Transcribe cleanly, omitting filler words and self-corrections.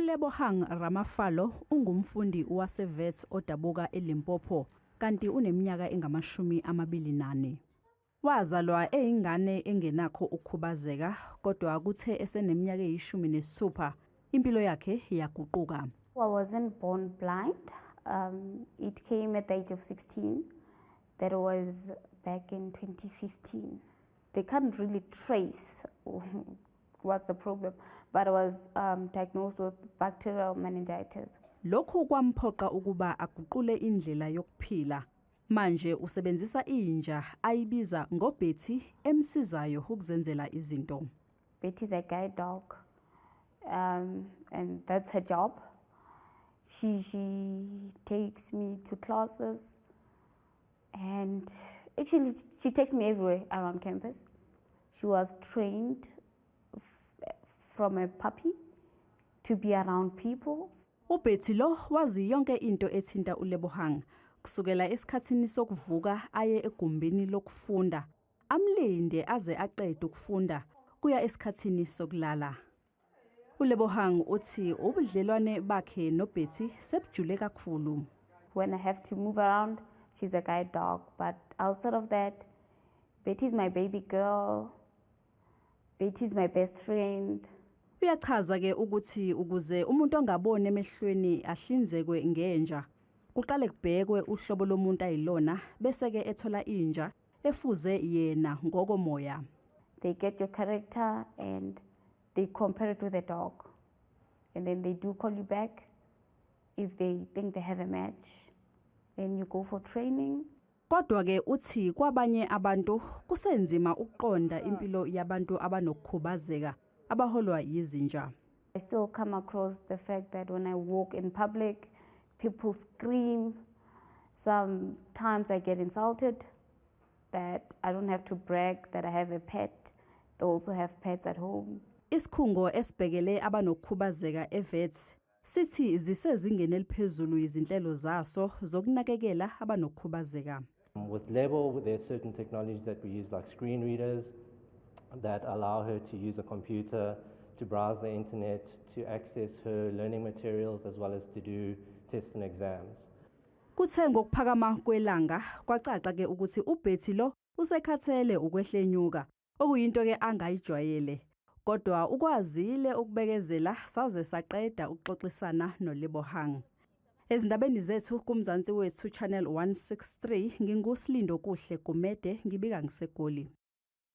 ULebohang Ramafalo ungumfundi waseWits odabuka eLimpopo kanti uneminyaka engama-24. Wazalwa eyingane engenakho ukukhubazeka, kodwa kuthe eseneminyaka eyi-16 impilo yakhe yaguquka. I wasn't born blind. It came at the age of 16. That was back in 2015. They can't really trace what's the problem, but I was diagnosed with bacterial meningitis. Lokhu kwamphoqa ukuba aguqule indlela yokuphila. Manje usebenzisa inja ayibiza ngoBetty emsizayo ukuzenzela izinto. Betty's a guide dog, and that's her job. She takes me to classes, and actually she takes me everywhere around campus. She was trained from a puppy to be around people. UBetty lo wazi yonke into ethinta uLebohang kusukela esikhathini sokuvuka aye egumbini lokufunda, amlinde aze aqede ukufunda, kuya esikhathini sokulala. ULebohang uthi ubudlelwane bakhe noBetty sebujule kakhulu. When I have to move around, she's a guide dog. But outside of that, Betty's my baby girl. Betty's my best friend. Uyachaza ke ukuthi ukuze umuntu ongaboni emehlweni ahlinzekwe ngenja, kuqale kubhekwe uhlobo lomuntu ayilona, bese ke ethola inja efuze yena ngokomoya. They get your character and they compare it with a dog. And then they do call you back if they think they have a match. Then you go for training. Kodwa ke uthi kwabanye abantu kusenzima ukuqonda impilo yabantu abanokukhubazeka abaholwa yizinja. I still come across the fact that when I walk in public, people scream. Sometimes I get insulted that I don't have to brag that I have a pet. They also have pets at home. Isikhungo esibhekele abanokukhubazeka eWits sithi zisezingeni eliphezulu izinhlelo zaso zokunakekela abanokukhubazeka. With Lebo, there's certain technologies that we use, like screen readers, that allow her to use a computer, to browse the internet, to access her learning materials, as well as to do tests and exams. Kuthe ngokuphakama kwelanga kwacaca ke ukuthi uBetty lo usekhathele ukwehlenyuka, okuyinto ke angayijwayele. Kodwa ukwazile ukubekezela saze saqeda ukuxoxisana noLebohang. Ezindabeni zethu kuMzansi Wethu Channel 163, nginguSilindokuhle Gumede, ngibika ngiseGoli.